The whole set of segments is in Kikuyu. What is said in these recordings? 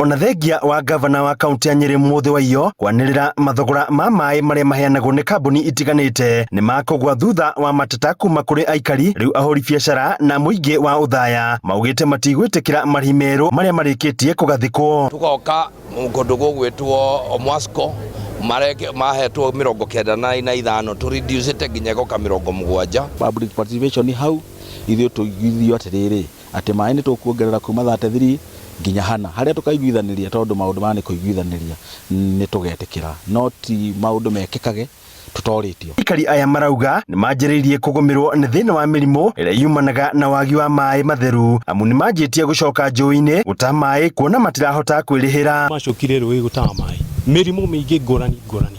Ona thengia wa gavana wa kaunti ya Nyeri Mũthĩ Waiyũ kwanĩrĩra mathogora ma maĩ marĩa maheanagwo nĩ kambuni itiganĩte nĩ makũgwa thutha wa mateta kuma kũrĩ aikari, rĩu ahũri biacara na mũingĩ wa Othaya maugĩte matigwĩtĩkĩra marĩhi merũ marĩa marĩkĩtie kũgathĩkwo. Tugoka kũndũ gũgwĩtwo Omwasco mareke mahetwo 95 tũreducĩte nginya ĩgoka 70. Public participation hau ithuĩ tũiguithio atĩrĩrĩ, atĩ maĩ nĩ tũkuongerera kuma 33 nginya hana harĩa tũkaiguithanĩria, tondũ maũndũ maya nĩ kũiguithanĩria nĩ tũgetĩkĩra, no ti maũndũ mekĩkage tũtorĩtio. Aikari aya marauga nĩ manjĩrĩirie kũgũmĩrwo nĩ thĩna wa mĩrimũ ĩrĩa yumanaga na wagi wa maĩ matheru, amu nĩ manjĩtie gũcoka njũĩ-inĩ gũtaha maĩ kuona matirahota kwĩrĩhĩra. Macokire rũĩ gũtaha maĩ, mĩrimũ mĩingĩ ngũrani ngũrani,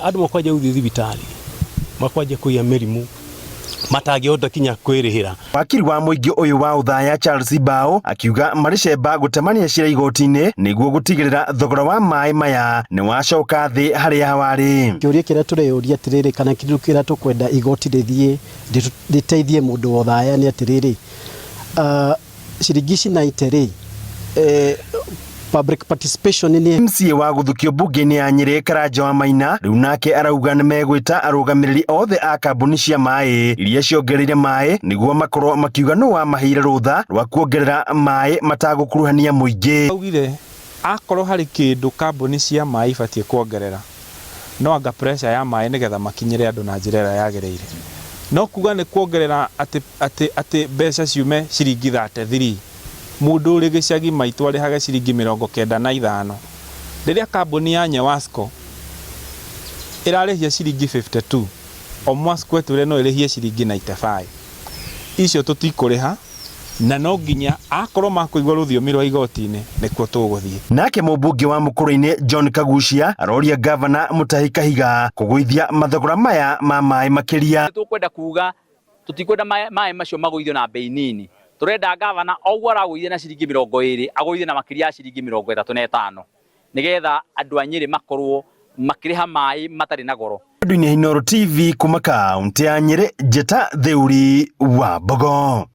andũ makwanjia gũthiĩ thibitarĩ, makwanjia kũgĩa mĩrimũ matangĩhota kinya kwĩrĩhĩra. Wakiri wa mũingĩ ũyũ wa Othaya Charles Mbao akiuga marĩ cemba gũtemania cira igoti-inĩ nĩguo gũtigĩrĩra thogora wa maĩ maya nĩ wacoka thĩ harĩa warĩ. Kĩũria kĩrĩa tũreyũria atĩrĩrĩ, kana kĩndũ kĩrĩa tũkwenda igoti rĩthiĩ rĩteithie mũndũ wa Othaya nĩ atĩrĩrĩ, ciringi ici 90 rĩ, public participation nĩ MCA wa gũthukio mbunge-inĩ ya Nyĩrĩ Karanja wa Maina rĩu nake arauga nĩ megwĩta arũgamĩrĩri othe a kambuni cia maĩ iria ciongereire maĩ nĩguo makorwo makiuga nũ wamaheire rũtha rwa kuongerera maĩ matagũkuruhania mũingĩ. Augire akorwo harĩ kĩndũ kambuni cia maĩ ibatiĩ kuongerera, no anga pressure ya maĩ nĩgetha makinyĩre andũ na njĩra ĩrĩa yagĩrĩire. No kuga nĩ kuongerera atĩ atĩ atĩ mbeca ciume ciringi 33, mũndũ ũrĩ gĩcagi maitũ arĩhage ciringi 95, rĩrĩa kambuni ya Nyewasco ĩrarĩhia ciringi 52, Omwasco ĩtwĩre no ĩrĩhie ciringi 95. Icio tũtikũrĩha, na no nginya akorwo makũigua rũthiomi rwa igoti-inĩ nĩkuo tũgũthiĩ. Nake mũmbunge wa Mũkũrũ-inĩ John Kagucia aroria gavana Mutahi Kahiga kũgũithia mathogora maya ma maĩ makĩria. Tũkwenda kuga tũtikwenda maĩ macio magũithio na bei nini, tũrenda gavana o ũguo aragũithia na ciringi 20 agũithie na makĩria ya ciringi 35 nĩgetha andũ a Nyĩrĩ makorwo makĩrĩha maĩ matarĩ na goro. Andũ-inĩ Inooro TV kuma kaunti ya Nyĩrĩ, Njĩta Theuri wa Mbogo.